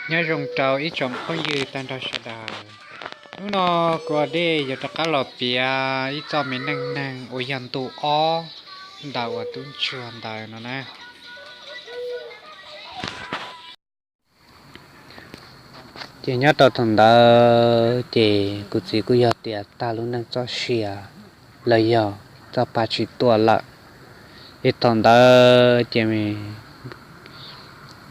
Nyob zoo rau ib tsoom phooj ywg tag nrho sawv daws. Hnub no kuv ua dej yuav rov qab los piav ib txoj me neej neeg uas yog ntu ob ntawm uas tub ntsuag ntawd no na. Ces nyob rau thaum ntawd ces kuv txiv kuj yog tias tag lub neej txoj sia los yog txoj pa tsis tuaj lawm. Ces thaum ntawd ces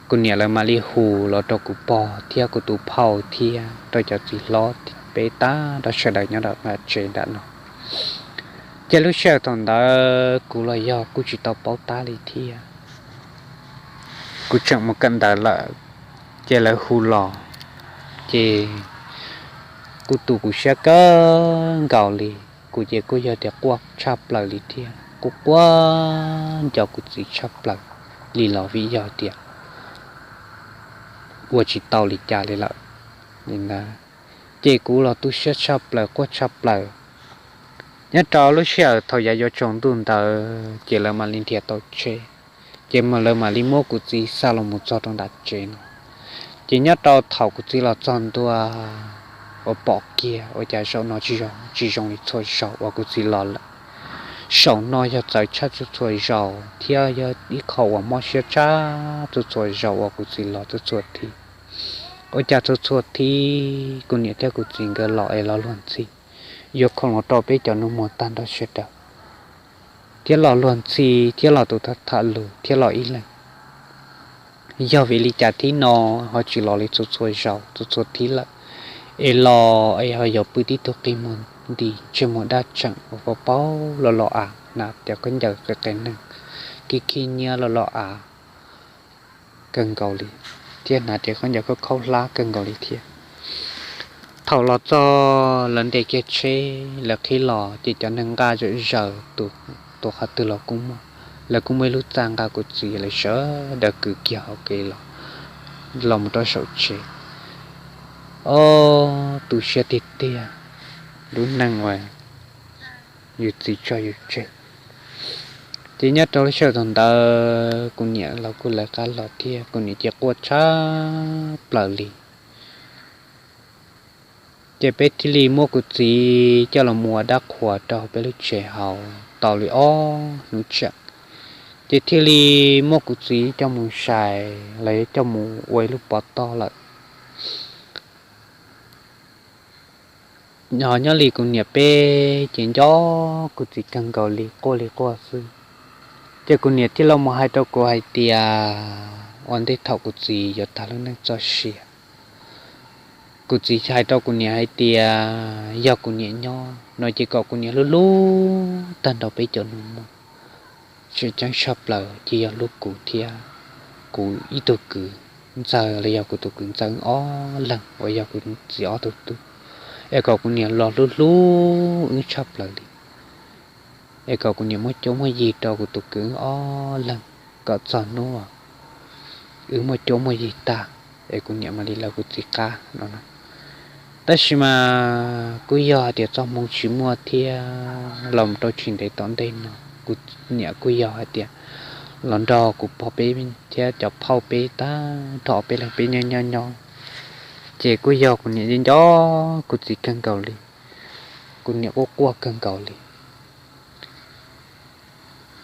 kuv niam lawv mam li hu los rau kuv pog thiab kuv tus phauj thiab rau cov txiv hlob peb tag nrho sawv daws nyob nram tsev nram no. Ces lub sij hawm thaum ntawd kuv los yog kuj tsis tau paub tab li thiab. Kuv tseem mus kawm ntawv lawm, ces lawv hu los, ces kuj tu kuv siab kawg nkaus li. Kuv ces kuj yog tias quaj tshaj plaws li thiab, kuj quaj nco kuv txiv tshaj plaws li los vim yog tias ua tsis tau li cas li lawm li ntawd. Ces kuv los tu siab tshaj plaws quaj tshaj plaws. Nyob rau lub sij hawm thaum yav yuav tsaus ntuj ntawd ces lawv mam li nrhiav tau tsheb, ces lawv mam li muab kuv txiv xa los mus txog rau nram tsev no. Ces nyob rau thaum kuv txiv los txog ntua uas pom kiag ua cas zaum no tsis zoo li txhua zaus uas kuv txiv los lawm. Zaum no yog txawv tshaj txhua txhua zaus thiab yog ib qho uas mob siab tshaj txhua txhua zaus uas kuv txiv los txhua txhua thib. Ua cas txhua txhua thib kuv niam thiab kuv txiv nkawd los es los luag ntxhi, yuav khoom los rau peb cov nus muag tag nrho sawv daws, thiab los luag ntxhi thiab los tus tham tham lus thiab los ib leeg. Yog vim li cas thib no ho tsis los li txhua txhua zaus txhua txhua thib lawm, es los es ho yuav pw tib tug qi muag nti ntsej muag daj tseem uas paub paub los los av, hnav tias khaub ncaws qe qe neeg, khib khib nyiab los los av kawg nkaus li, thiab hnav tias khaub ncaws khaub khaub hlab kawg nkaus li thiab. Thaum los txog lawv ntes kiag tsheb lawv qhib los ces cov neeg nqa zom zaws, tus qhov twg los kuj muaj, lawv kuj muaj ib lub txaj nqa kuv txiv lawv sawv daws kwv kiag hauv kev los, los mus rau saum tsev. Ob, tu siab tiag tiag, lub neej uas yus txiv tso yus tseg. Ces nyob rau lub sij hawm thaum ntawd kuv niam los kuj lawv qab los thiab kuv niam ces quaj tshaj plaws li. Ces peb thiaj li muab kuv txiv coj los mus ua dab qhuas rau peb lub tsev hauv tau li ob hnub tseem. Ces thiaj li muab kuv txiv coj mus sai, los yog coj mus ua ib lub pov toj lawm. Ho nyob li kuv niam peb ces nco kuv txiv kawg nkaus li, quaj li quaj xwb. Ces kuv niam thiaj los mus hais rau kuv hais tias ua ntej thaum kuv txiv yuav tag lub neej txoj sia, kuv txiv hais rau kuv niam hais tias yog kuv niam nyob no ces kom kuv niam hlub hlub tag nrho peb cov nus muag. Tseem ceeb tshaj plaws ces yog hlub kuv thiab kuv ib tug kwv ntxawg los yog kuv tus kwv ntxawg ob leeg uas yog kuv txiv ob tug tub, es kom kuv niam los hlub hlub wb tshaj plaws li, es kom kuv niam muaj cuab muaj yig rau kuv tus kwv ob leeg, kom txog hnub wb muaj cuab muaj yig tag es kuv niam mam li lawv kuv txiv qab no. Tab sis mas kuj yog hais tias txoj hmoo tsis muaj thiab los rau tsis ntev tom ntej no, kuv niam kuj yog hais tias los nrog kuv pog peb thiab cov phauj peb tag nrho peb leeg peb nyob nyob nyob, ces kuj yog kuv niam nco kuv txiv kawg nkaus li, kuv niam quaj quaj kawg nkaus li.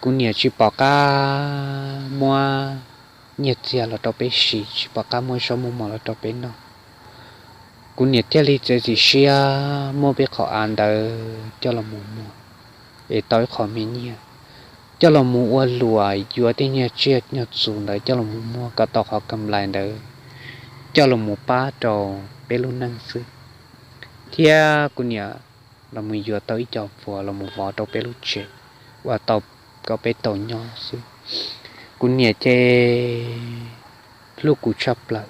Kuv niam tsis pom qab muab nyiaj txiag los rau peb siv, tsis pom qab muab zaub muab mov los rau peb noj. Kuv niam thiaj li txiav txim siab muab peb qhov av ntawd coj los mus muag, es tau ib qho me nyiaj, coj los mus ua luam yuav tej nyiaj tsiaj nyiaj txus ntawd coj los mus muag kom tau qhov kam lais ntawd coj los mus pab rau peb lub neej xwb. Thiab kuv niam los mus yuav tau ib co vuas los mus vov rau peb lub tsev, ua tau kom peb tau nyob xwb. Kuv niam ces hlub kuv tshaj plaws,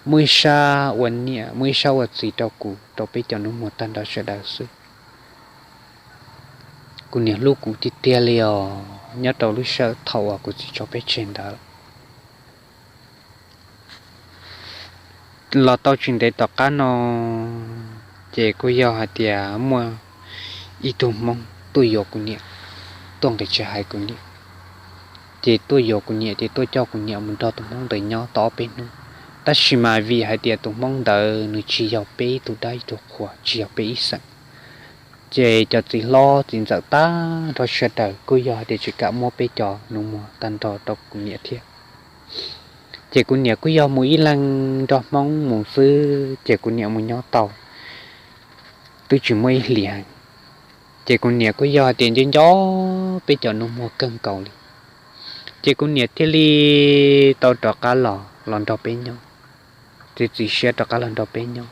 muaj ib sab ua niam muaj ib sab ua txiv rau kuv rau peb cov nus muag tag nrho sawv daws xwb. Kuv niam hlub kuv tiag tiag li os nyob rau lub sij hawm thaum uas kuv txiv tso peb tseg ntawd. Los tau tsis ntev tom qab no, ces kuj yog hais tias muaj ib tug Hmoob tuaj yuav kuv niam, tuaj nqis tsis hais kuv niam, ces tuaj yuav kuv niam ces tuaj coj kuv niam mus nrog tus Hmoob ntawd nyob tau ob peb hnub, Tab sis mas vim hais tias tus Hmoob ntawd nws tsis yog peb ib tug dab ib tug qhua, tsis yog peb ib xeem, ces cov txiv hlob txiv ntxawm tag nrho sawv daws kuj yog hais tias tsis kam muab peb cov nus muag tag nrho rau kuv niam thiab. Ces kuv niam kuj yog mus ib leeg nrog Hmoob mus xwb, ces kuv niam mus nyob tau twb tsis muaj ib hlis heev, ces kuv niam kuj yog hais tias nco nco peb cov nus muag kawg nkaus li. Ces kuv niam thiaj li tau rov qab los los nrog peb nyob, txiav txim siab rov qab los nrog peb nyob,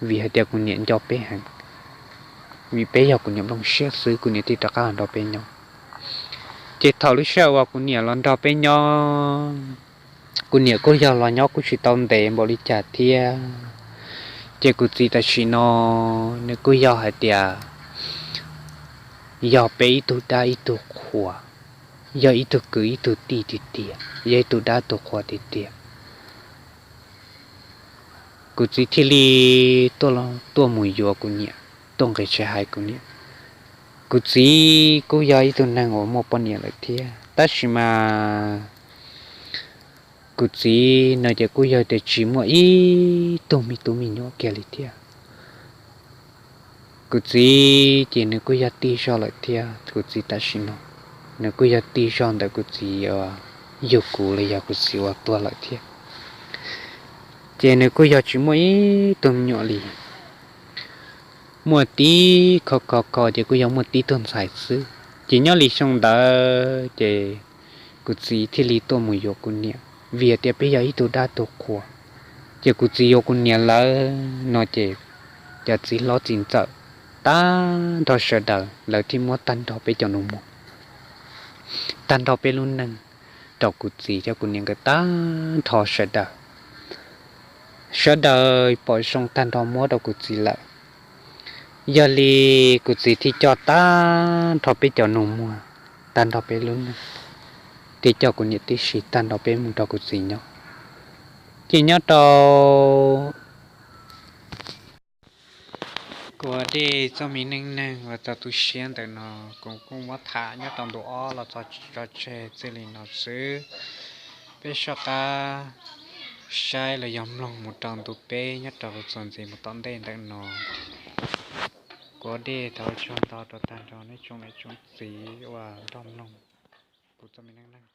vim hais tias kuv niam nco peb heev, vim peb yog kuv niam nplooj siab xwb kuv niam thiaj rov qab los nrog peb nyob. Ces thaum lub sij hawm uas kuv niam los nrog peb nyob, kuv niam kuj yog los nyob kuj tsis tau ntev npaum li cas thiab, ces kuv txiv tam sim no nws kuj yog hais tias yog peb ib tug dab ib tug qhua, yog ib tug kwv ib tug tij tiag tiag, yog ib tug dab tug qhua tiag tiag. Kuv txiv thiaj li tuaj mus yuav kuv niam, tuaj nqis tsev hais kuv niam. Kuv txiv kuj yog ib tug neeg uas muaj poj niam lawm thiab, tab sis mas kuv txiv no ces kuj yog tias tsis muaj ib tug me tub me nyuam kiag li thiab. Kuv txiv ces nws kuj yog tij zog lawm thiab, kuv txiv tam sim no nws kuj yog tij zog ntawm kuv txiv yug kuv los yog kuv txiv uas tuag lawm thiab. Ces nws kuj yog tsis muaj ib tug me nyuam li, muaj tib kho kho kho ces kuj yog muaj tib tug ntxhais xwb. Ces nyob li xyoo ntawd ces kuv txiv thiaj li tuaj mus yuav kuv niam, vim tias peb yog ib tug dab tug qhua. Ces kuv txiv yuav kuv niam lawm no ces cov txiv hlob txiv ntxawm tag nrho sawv daws lawv thiaj muab tag nrho peb cov nus muag, tag nrho peb lub neej rau kuv txiv thiab kuv niam nkawd tag nrho sawv daws. Sawv daws pom zoo tag nrho muab rau kuv txiv lawm. Yog li kuv txiv thiaj coj tag nrho peb cov nus muag, tag nrho peb lub neej, thiaj coj kuv niam tib si tag nrho peb mus nrog kuv txiv nyob. Ces nyob rau kuv ua dej txoj me neej neeg uas txog tu siab ntawm no, kuv kuj muab tham nyob rau ntu ob los txog tso tseg txij li no xwb. Peb soj qab saib los yog mloog mus rau ntu peb nyob rau txuas ntxiv mus tom ntej ntawm no. Kuv ua dej thov ua tsaug ntau rau tag nrho nej tsoom niam tsoom txiv uas nrog mloog kuv txoj me neej neeg.